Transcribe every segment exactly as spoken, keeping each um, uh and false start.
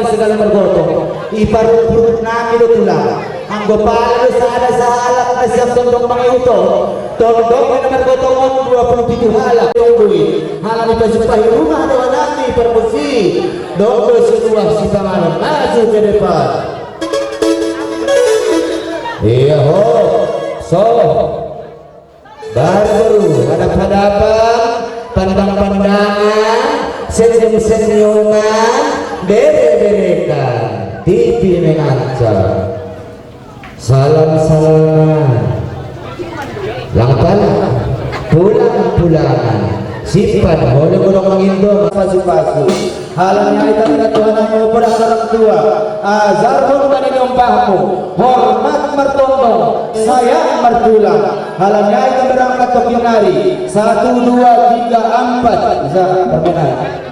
Segala mergotong, ipar purut nami do tulang. Anggo pala do sada sahalak na siap tondong mangihuto, tondong na mergotong on dua puluh pitu halak. Tungguin, halak ni pasupahi rumah doa nami parmusi. Donggo sebuah sipanganon maju ke depan. Iya ho, so. Baru-baru, hadap-hadapan, pandang-pandangan, senyum-senyuman, bere-berekan, tipi mengancam. Salam-salaman. Langpan, pulang-pulangan. Simpan, boleh-boleh mengindo. Pasu-pasu. Halani ai tanda Tuhan, amo poda orang tua. Ajar hon bani dompahmu. Hormat martondong, sayang martulang. Halani ai berangkat toki nari. Satu, dua, tiga, empat. Bisa bermain.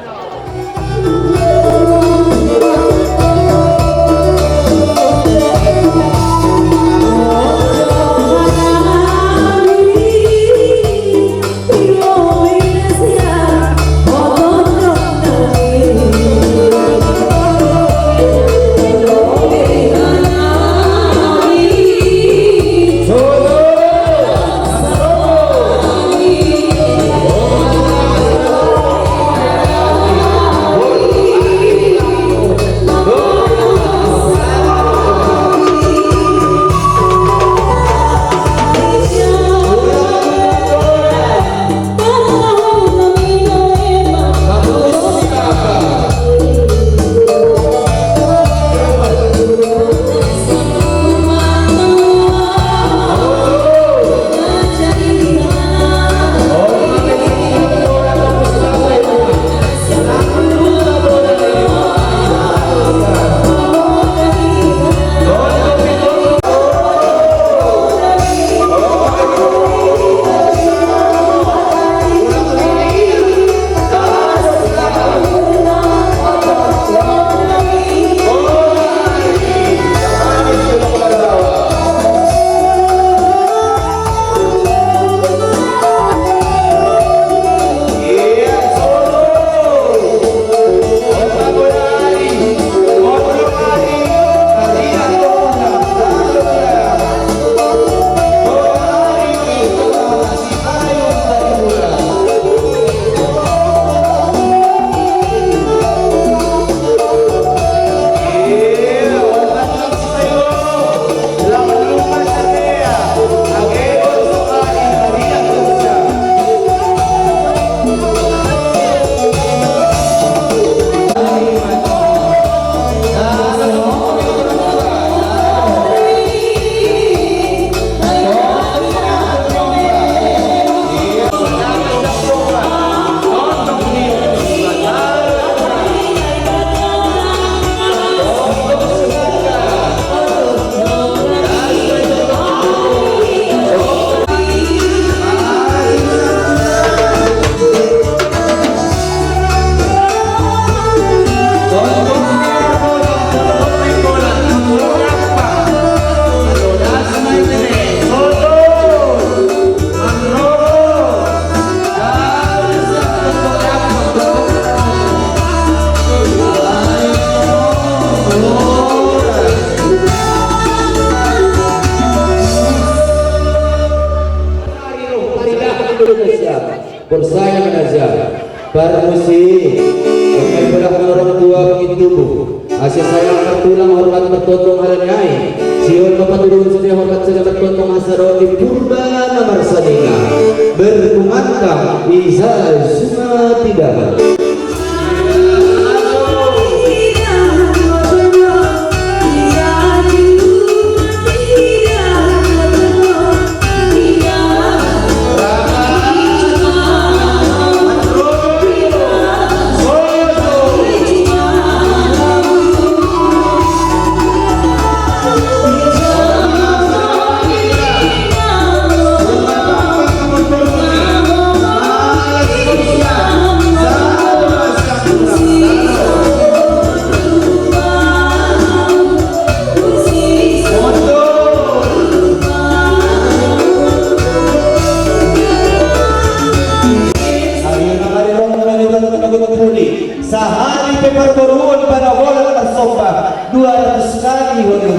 Porsaya menaja. Parmusi, kami berah orang tua bagi tubuh. Asa sayang martulang, hormat martondong halani ai. Sihol ma paturun sude hormat sada martondong asa dohot di purba na marsadinga. Berkumantang ija sumatiga.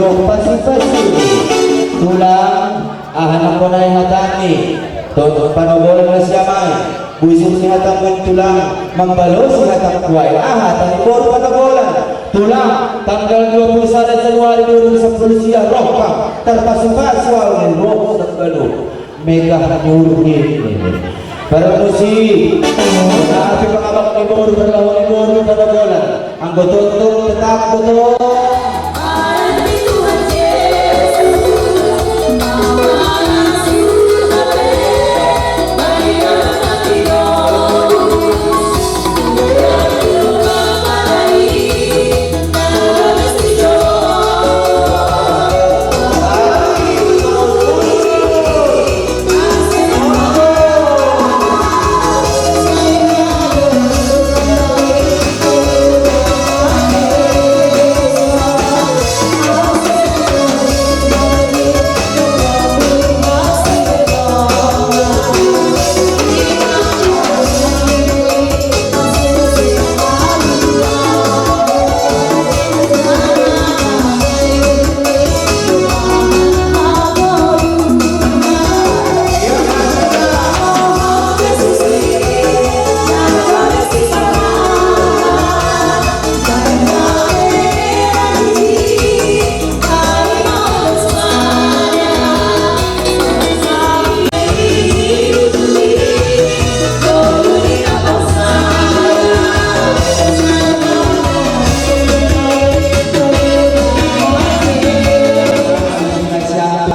Pasi-pasi. Tulang, aha nangko na ihatangmi? Tongtong panogolan na siam ai. Busuk sihatangmon tulang, mambalo sihatangku ai. Aha tangmi boru panogolan? Tulang, tanggal dua puluh sada Januari dua ribu sapuluh sia roh ma, tarpasupasu au ni roh sanggalup. Megah nyuruh ini. Parmusik. Tapi pangabak ni boru, parlaho ni boru panogolan. Anggo tongtong tetap betul.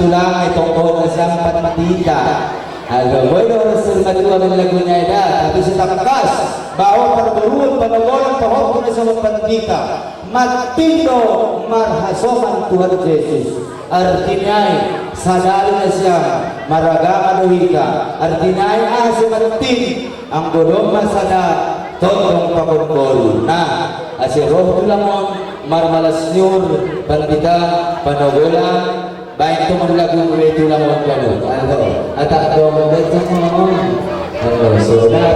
Tulang, ai tongtong na siam pandita. Aldo, boi do rasul matua mangalagunya eda, tapi tetap gas. Bahwa parboruon panogolan pahompu na siam pandita. Mattindo marhasoman Tuhan Jesus. Artina i, sadari na siam maragama do hita. Artina i, aha si mattin, anggo domma sada tongtong pakon boru. Nah, ase roh tulang on marmalas ni ur pandita panogolan. Baik tu mangalagu, ue tulang on ganup. Aldo, atak dong, datang on. Aldo, sudah.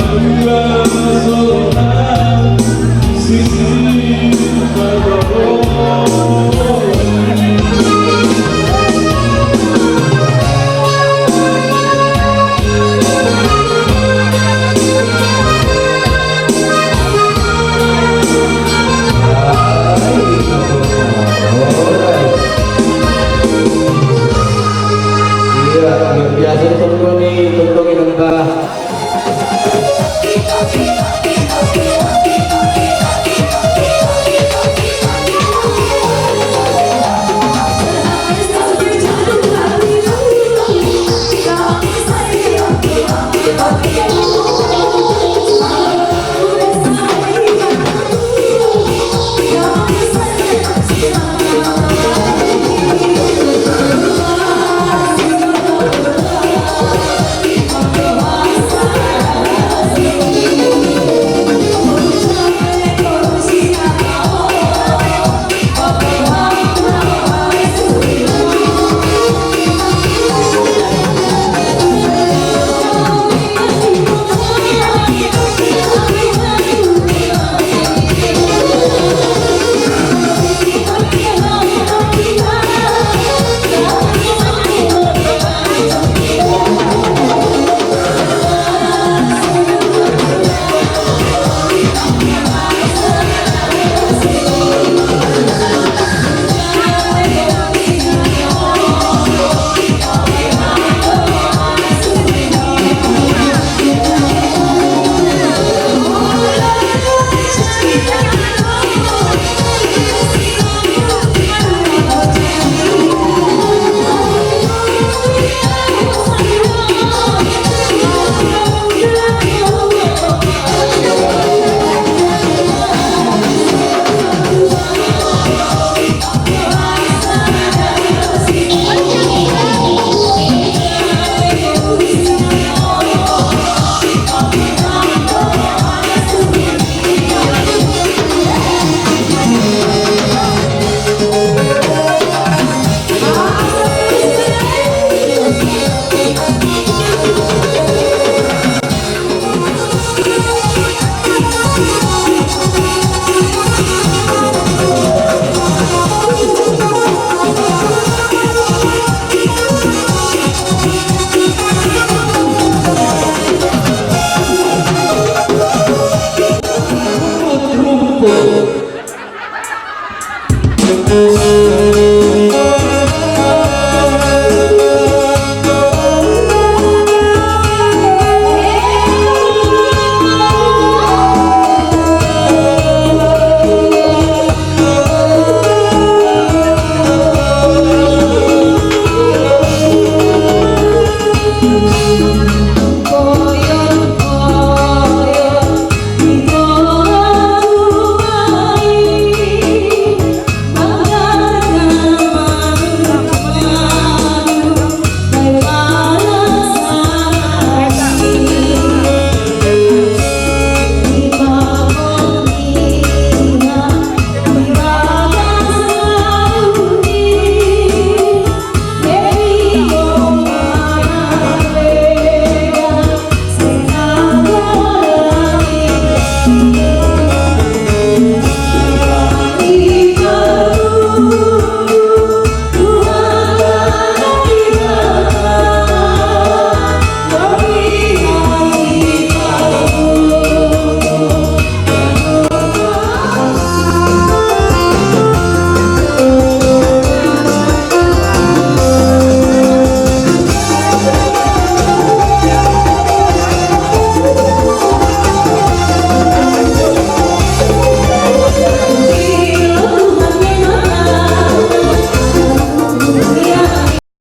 Iya, luar biasa, teman-teman, nih, teman-teman, yang